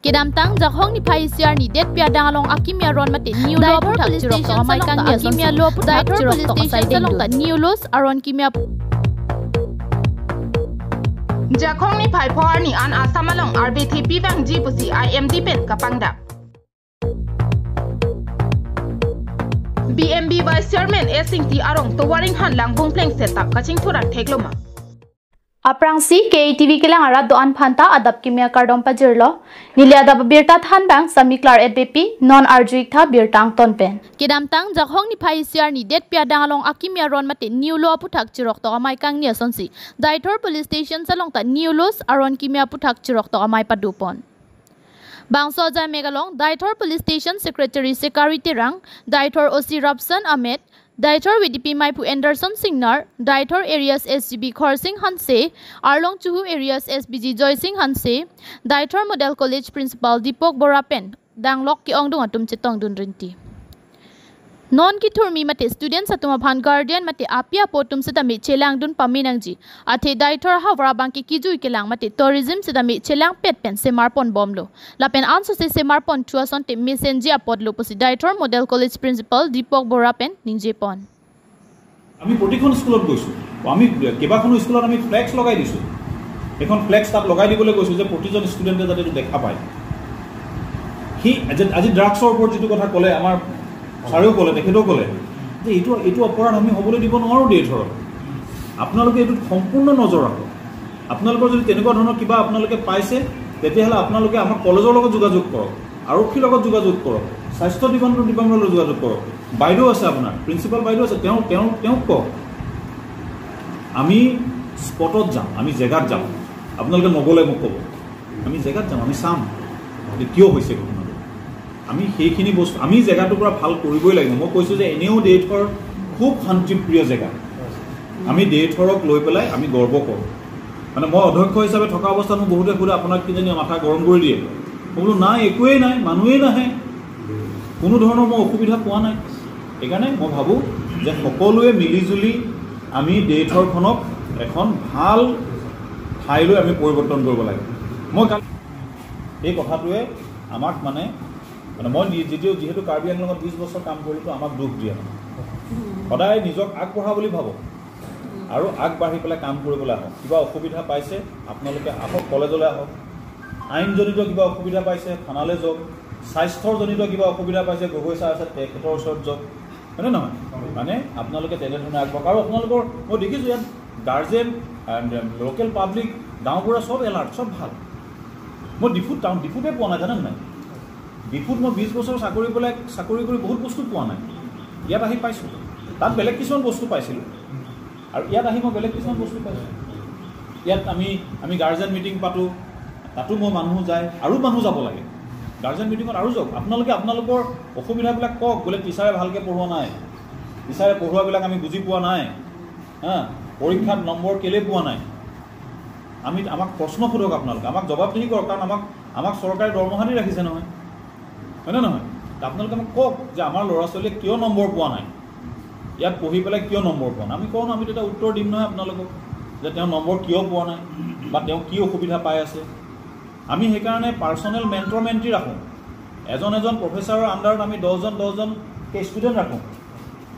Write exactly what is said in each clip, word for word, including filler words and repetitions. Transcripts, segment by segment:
Kedamtang Jakhong niphai isi arni det pi adang along akimi aron mate new law aphuthak chirok tok amei kangni asonsi Daitor Police Station along ta new laws aron kimi ap- Jakhong niphai pho arni an Assam along arve thepi vangji pusi I M D pen kapangdak. B M B Vice Chairman S Ingti arong tovar inghan lang bung plengset ta kachingthurang thekloma. Aphrangsi K A T V kelang arat do-an aphanta adap kimi akardom pajirlo. Neli adap abirta thanbang Sami Klar et B P, non arju-ik tha birta angton pen. Kedamtang Jakhong niphai isi arni det pi adang along akimi aron mate new law aphuthak chirok tok amei kangni asonsi Daitor Police Station along ta new laws aron kimi aphuthak chirok tok amei padopon. Bangso ajai mek along Daitor Police Station Secretary Sekari Terang, Daitor O C Rabson Ahmed, Daitor V D P meiphu Anderson Singnar, Daitor Areas S G B Khorsing Hanse, Arlong Chuhu Areas S B G Joysing Hanse, Daitor Model College Principal Deepak Bora pen danglok ke-ongdung atum chetongdun rinti. Non kethurmi mate students atum aphan guardian mate api apo atum sitame chelangdun pame nangji. Athe Daitor havar abang ke kejui kelang mate tourism sitame chelangpet pen semarpon bomlo. Lapen ansose semarpon thu asonte mesenji apotlo pusi Daitor Model College Principal Deepak Bora pen ningjepon. আমি প্ৰতিখন স্কুলত গৈছোঁ। আমি কেইবাখনো স্কুলত আমি ফ্লেক্স লগাই দিছোঁ। এখন ফ্লেক্স তাত লগাই দিবলৈ কৈছোঁ যে প্ৰতিজন ষ্টুডেণ্টে যাতে এইটো দেখা পায়। সি আজি, আজি ড্ৰাগছৰ ওপৰত যিটো কথা ক'লে, আমাৰ ছাৰেও ক'লে, তেখেতেও ক'লে যে এইটো, এইটো অপৰাধ আমি হ'বলৈ দিব নোৱাৰোঁ দেই। ধৰক, আপোনালোকে এইটোত সম্পূৰ্ণ নজৰ ৰাখক। আপোনালোকৰ যদি তেনেকুৱা ধৰণৰ কিবা আপোনালোকে পাইছে, তেতিয়াহ'লে আপোনালোকে আমাৰ কলেজৰ লগত যোগাযোগ কৰক, আৰক্ষীৰ লগত যোগাযোগ কৰক, স্বাস্থ্য ডিপাৰ্টমেণ্ট, ডিপাৰ্টমেণ্টৰ লগত যোগাযোগ কৰক। বাইদেউ আছে আপোনাৰ, প্ৰিন্সিপাল বাইদেউ আছে, তেওঁ, তেওঁ, তেওঁক কওক। আমি স্পটত যাম, আমি জেগাত যাম। আপোনালোকে নগ'লে মোক ক'ব। আমি জেগাত যাম, আমি চাম যে কিয় হৈছে ঘটনাটো। আমি সেইখিনি বস্তু, আমি জেগাটো পূৰা ভাল কৰিবই লাগিব। মই কৈছোঁ যে এনেও দেওধৰ খুব শান্তিপ্ৰিয় জেগা। আমি দেওধৰক লৈ পেলাই আমি গৰ্ব কৰোঁ। মানে, মই অধ্যক্ষ হিচাপে থকা অৱস্থাত মোক বহুতে সোধে, "আপোনাক কিজানি মাথা গৰম কৰি দিয়ে।" মই বোলো, "নাই, একোৱেই নাই, মানুহেই নাহে, কোনো ধৰণৰ মই অসুবিধা পোৱা নাই।" সেইকাৰণে মই ভাবোঁ যে সকলোৱে মিলিজুলি আমি দেওধৰখনক এখন ভাল ঠাইলৈ আমি পৰিৱৰ্তন কৰিব লাগে। মই কালি এই কথাটোৱে আমাক, মানে, মানে, মই নি-, যিটো, যিহেতু কাৰ্বি আংলঙত বিশ বছৰ কাম কৰিলোঁ, আমাক দুখ দিয়ে। মানে, সদায় নিজক আগবঢ়া বুলি ভাবক আৰু আগবাঢ়ি পেলাই কাম কৰিবলৈ আহক। কিবা অসুবিধা পাইছে, আপোনালোকে আহক, কলেজলৈ আহক। আইনজনিত কিবা অসুবিধা পাইছে, থানালৈ যাওক। স্বাস্থ্যজনিত কিবা অসুবিধা পাইছে, গগৈ ছাৰ আছে, তেখেতৰ ওচৰত যাওক। হয়নে নহয়? মানে, আপোনালোকে তেনেধৰণে আগবাঢ়ক। আৰু আপোনালোকৰ, মই দেখিছোঁ ইয়াত গাৰ্জেন, লোকেল পাব্লিক, গাঁওবুঢ়া, চব এলাৰ্ট, চব ভাল। মই ডিফুত টাউন, ডিফুতে পোৱা নাই, জানেনে নাই? ডিফুত মই বিশ বছৰ চাকৰি পেলাই, চাকৰি কৰি বহুত বস্তু পোৱা নাই। ইয়াত আহি পাইছোঁ। তাত বেলেগ কিছুমান বস্তু পাইছিলোঁ আৰু ইয়াত আহি মই বেলেগ কিছুমান বস্তু পাইছোঁ। ইয়াত আমি, আমি গাৰ্জেন মিটিং পাতোঁ, তাতো মই মানুহ যায়, আৰু মানুহ যাব লাগে। গাৰ্জেন মিটিঙত আৰু যাওক। আপোনালোকে আপোনালোকৰ অসুবিধাবিলাক কওক, বোলে টিচাৰে ভালকৈ পঢ়োৱা নাই, টিচাৰে পঢ়োৱাবিলাক আমি বুজি পোৱা নাই, হা, পৰীক্ষাত নম্বৰ কেলে পোৱা নাই, আমি, আমাক প্ৰশ্ন সোধক আপোনালোকে, আমাক জবাবদিহি কৰক, কাৰণ আমাক, আমাক চৰকাৰে দৰমহা দি ৰাখিছে নহয়, হয়নে নহয়? তে আপোনালোকে আমাক কওক যে আমাৰ ল'ৰা ছোৱালীয়ে কিয় নম্বৰ পোৱা নাই, ইয়াত পঢ়ি পেলাই কিয় নম্বৰ পোৱা নাই। আমি কওঁ ন, আমি তেতিয়া উত্তৰ দিম নহয় আপোনালোকক যে তেওঁ নম্বৰ কিয় পোৱা নাই বা তেওঁ কি অসুবিধা পাই আছে। আমি সেইকাৰণে পাৰ্চনেল মেণ্টৰ মেণ্টি ৰাখোঁ। এজন এজন প্ৰফেচাৰৰ আণ্ডাৰত আমি দহজন দহজনকৈ ষ্টুডেণ্ট ৰাখোঁ।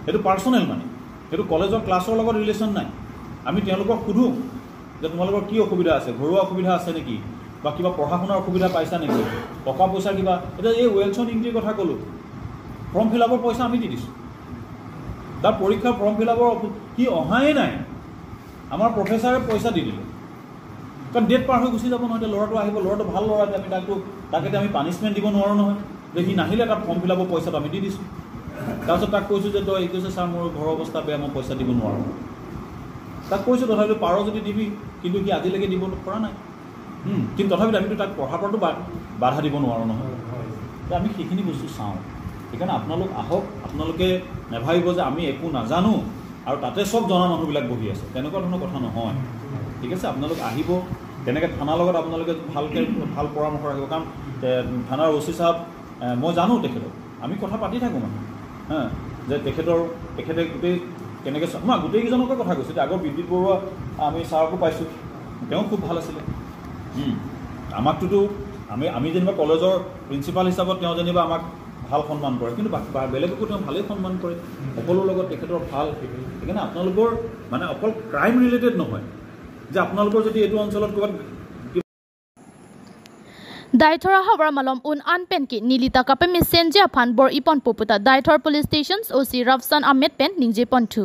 সেইটো পাৰ্চনেল, মানে, সেইটো কলেজৰ ক্লাছৰ লগত ৰিলেশ্যন নাই। আমি তেওঁলোকক সোধোঁ যে তোমালোকৰ কি অসুবিধা আছে, ঘৰুৱা অসুবিধা আছে নেকি, বা কিবা পঢ়া শুনাৰ অসুবিধা পাইছা নেকি, টকা পইচা কিবা। এতিয়া এই ৱেলছন ইংতিৰ কথা ক'লোঁ, ফৰ্ম ফিল আপৰ পইচা আমি দি দিছোঁ। তাৰ পৰীক্ষাৰ ফৰ্ম ফিল আপৰ অসু-, সি অহাই নাই, আমাৰ প্ৰফেচাৰে পইচা দি দিলে। কাৰণ ডেট পাৰ হৈ গুচি যাব নহয়। এতিয়া ল'ৰাটো আহিব, ল'ৰাটো ভাল ল'ৰা, এতিয়া আমি তাকতো, তাক এতিয়া আমি পানিচমেণ্ট দিব নোৱাৰোঁ নহয় যে সি নাহিলে তাৰ ফৰ্ম ফিল আপৰ পইচাটো আমি দি দিছোঁ। তাৰপিছত তাক কৈছোঁ যে, "তই," এই কৈছে, "ছাৰ, মোৰ ঘৰৰ অৱস্থা বেয়া, মই পইচা দিব নোৱাৰোঁ।" তাক কৈছোঁ, "তথাপিতো পাৰ যদি দিবি," কিন্তু সি আজিলৈকে দিব পৰা নাই। হুম, কিন্তু তথাপিতো আমিতো তাক পঢ়াৰ পৰাতো বা-, বাধা দিব নোৱাৰোঁ নহয়। হয়, হয়। তো আমি সেইখিনি বস্তু চাওঁ। সেইকাৰণে আপোনালোক আহক, আপোনালোকে নেভাবিব যে আমি একো নাজানো আৰু তাতে চব জনা মানুহবিলাক বহি আছে, তেনেকুৱা ধৰণৰ কথা নহয়। ঠিক আছে, আপোনালোক আহিব, তেনেকৈ থানাৰ লগত আপোনালোকে ভালকৈ, ভাল পৰামৰ্শ ৰাখিব, কাৰণ, এ, থানাৰ অ চি ছাৰ, এ, মই জানো তেখেতক, আমি কথা পাতি থাকোঁ মানে, হা, যে তেখেতৰ, তেখেতে গোটেই কেনেকৈ চ-, মই গোটেইকেইজনকে কথা কৈছোঁ। এতিয়া আগৰ বিদ্যুৎ বৰুৱা আমি ছাৰকো পাইছোঁ, তেওঁ খুব ভাল আছিলে। হুম, আমাকটোতো আমি আমি যেনিবা কলেজৰ প্ৰিন্সিপাল হিচাপত তেওঁ যেনিবা আমাক ভাল সন্মান কৰে, কিন্তু বা- বা- বেলেগকো তেওঁ ভালেই সন্মান কৰে, সকলোৰ লগত তেখেতৰ ভাল। সেইকাৰণে আপোনালোকৰ মানে অকল ক্ৰাইম ৰিলেটেড নহয় যে আপোনালোকৰ যদি এইটো অঞ্চলত ক'ৰবাত Deithor ahavar malom un an pen ke neli ta kapemesenji aphan bor-iponpo puta Deithor Police Stations O C Rafsan Ahmed pen ningjeponthu.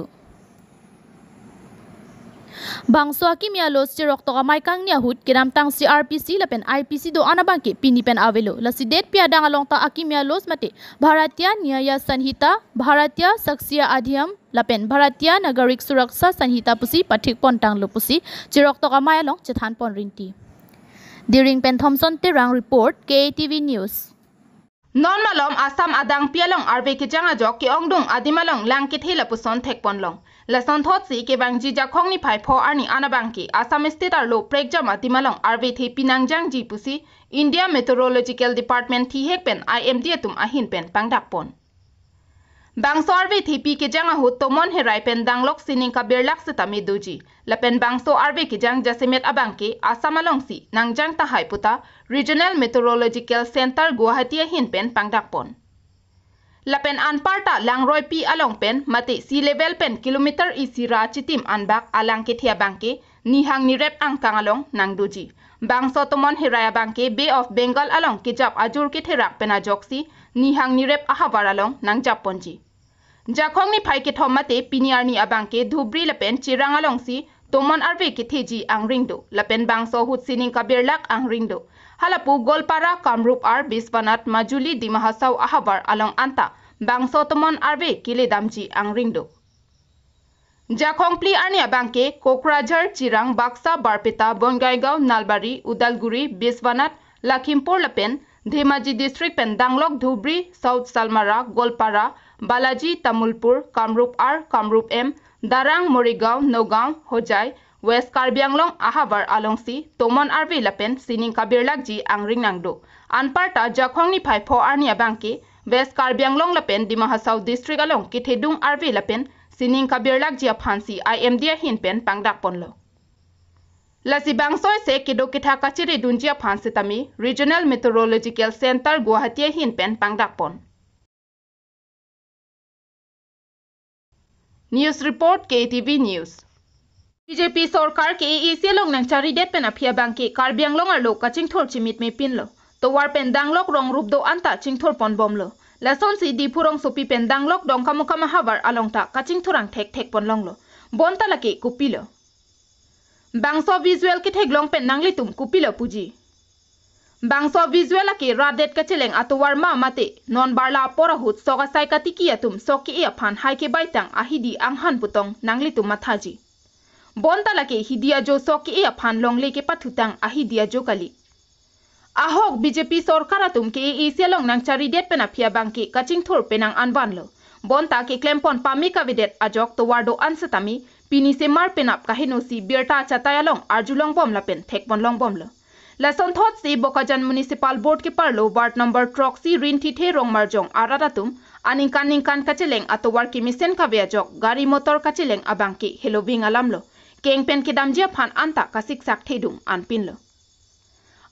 Bangso akimi a-loss cheroktok amei kangni ahut kedamtangsi R P C lapen I P C do-an abang ke pini pen avelo. Lasi detpi adang along ta akimi a-loss mate Bharatiya Nyaya Sanhita, Bharatiya Sakshya Adhiyam lapen Bharatiya Nagarik Suraksha Sanhita pusi pathikpontanglo pusi cheroktok amei along chethanpon rinti. Diring pen Thomson Terang report, K A T V News. Non malom Assam adangpi along arve kejang ajok ke-ongdung adim along lang kethe lapuson thekponlong. Lasonthotsi kevangji Jakhong niphai pho arni an abang ke Assam State arlo prekjam adim along arve thepi nangjangji pusi India Meteorological Department thihek pen I M D atum ahin pen pangdakpon. Bangso arve thepi kejang ahut tomon herai pen danglok sining kabirlak setame doji. Lapen bangso arve kejang jasemet abang ke Assam alongsi nangjang tahai puta Regional Meteorological Center Guwahati ahin pen pangdakpon. Lapen anparta langroipi along pen mate sea level pen kilometer isi ra chitim anbak alang kethe abang ke nihang nirep angkang along nangdoji. Bangso tomon herai abang ke Bay of Bengal along kejap ajur ketherak pen ajoksi nihang nirep ahavar along nangjapponji. Jakhong niphai kethom mate pini arni abang ke Dhubri lapen Chirang alongsi tomon arve ketheji angring do, lapen bangso ahut sining kabirlak angring do. Halapu Goalpara, Kamrup R, Biswanath, Majuli, Dima Hasao ahavar along anta bangso tomon arve keledamji angring do. Jakhong phli arni abang ke Kokrajhar, Chirang, Baksa, Barpeta, Bongaigaon, Nalbari, Udalguri, Biswanath, Lakhimpur lapen Dhemaji district pen danglok Dhubri, South Salmara, Goalpara, Balaji, Tamulpur, Kamrup R, Kamrup M, Darrang, Morigaon, Nagaon, Hojai, West Karbi Anglong ahavar alongsi tomon arve lapen sining kabirlakji angring nangdo. Anparta Jakhong niphai pho arni abang ke West Karbi Anglong lapen Dima Hasao district along kethedung arve lapen sining kabirlakji aphansi I M D ahin pen pangdakponlo. Lasi bangso ese kedo ketha kachiredunji aphan setame Regional Meteorological Center Guwahati ahin pen pangdakpon. News report, K A T V News. B J P sorkar K A A C along nangcharidet pen aphi abang ke Karbi Anglong arlo kachingthur chimitme pinlo. Tovar pen danglok rong rup do anta chingthurponbomlo. Lasonsi Diphu rongsopi pen danglok Dongkamukam ahavar along ta kachingthur angthek thekponlonglo. Bonta lake kopilo? Bangso visual ketheklong pen nanglitum kopilo puji? Bangso visual ake rat det kacheleng atovar ma mate non barla apor ahut sok asai katiki atum sok ke-e aphan hai kebaitang ahidi anghan putong nanglitum mathaji. Bonta lake hidi ajo sok ke-e aphan longle kepathutang ahidi ajo kali. Ahok B J P sorkar atum K A A C along nangcharidet pen aphi abang ke kachingthur penang anvanlo. Bonta keklempon pame kavedet ajok tovar do-an setame pini semar penap kahenosi birta achatai along arjulongbom lapen thekponlongbomlo. Lasonthotsi Bokajan Municipal Board keparlo ward number throksi Rinthithe Rongmarjong arat atum aningkan ningkan kacheleng atovar kemesen kave ajok gari motor kacheleng abang ke heloving alamlo. Keng pen kedamji aphan anta kasiksak thedung anpinlo.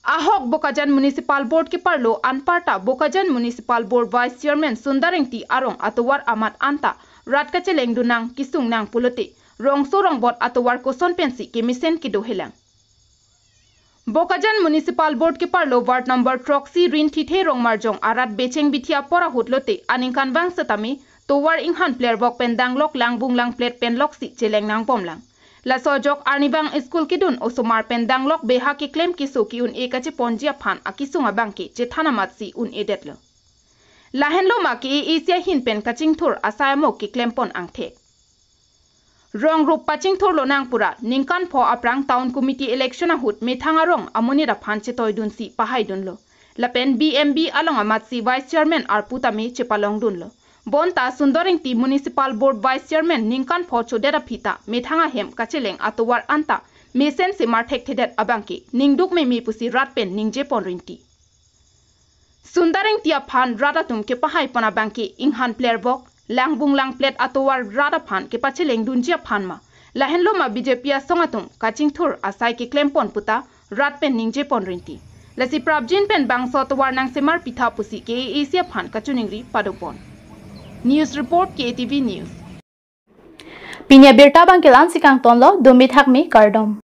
Ahok Bokajan Municipal Board keparlo anparta Bokajan Municipal Board Vice Chairman Sundar Engti arong atovar amat anta rat kachelengdun nang kesung nang pulote rongso rongbot atovar koson pensi kemesen kedohelang. Bokajan Municipal Board keparlo ward number throksi Rinthithe Rongmarjong arat becheng bithi apor ahut lote aningkanvang setame tovar inghan plervok pen danglok langbung langplet penloksi cheleng nangbomlang. Laso ajok arnivang school kedun osomar pen danglok beha keklem keso ke-un-e kacheponji aphan akesung abang ke chethan amatsi un-edetlo. Lahenlo ma K A A C ahin pen kachingthur asai amo keklempon angthek. Rong rup pachingthurlonang pura ningkan pho aphrang town committee election ahut methang arong amonit aphan chetoidunsi pahaidunlo. Lapen B M B along amatsi vice chairman arpu tame chepalongdunlo. Bonta Sundar Engti Municipal Board Vice Chairman ningkan pho chodet aphi ta methang ahem kacheleng atovar anta mesen semar thekthedet abang ke ningduk meme pusi rat pen ningjepon rinti. Sundar Engti aphan rat atum kepahaipon abang ke inghan plervok, langbung langplet atovar rat aphan kepachelengdunji aphan ma, lahenlo ma B J P asong atum kachingthur asai keklempon puta rat pen ningjepon rinti. Lasi prapjin pen bangso tovar nangsemar pitha pusi K A A C aphan kachiningri padopon. News report, K A T V News. Pini abirta abang ke-an si kangtonlo, dumi thakmi kardom.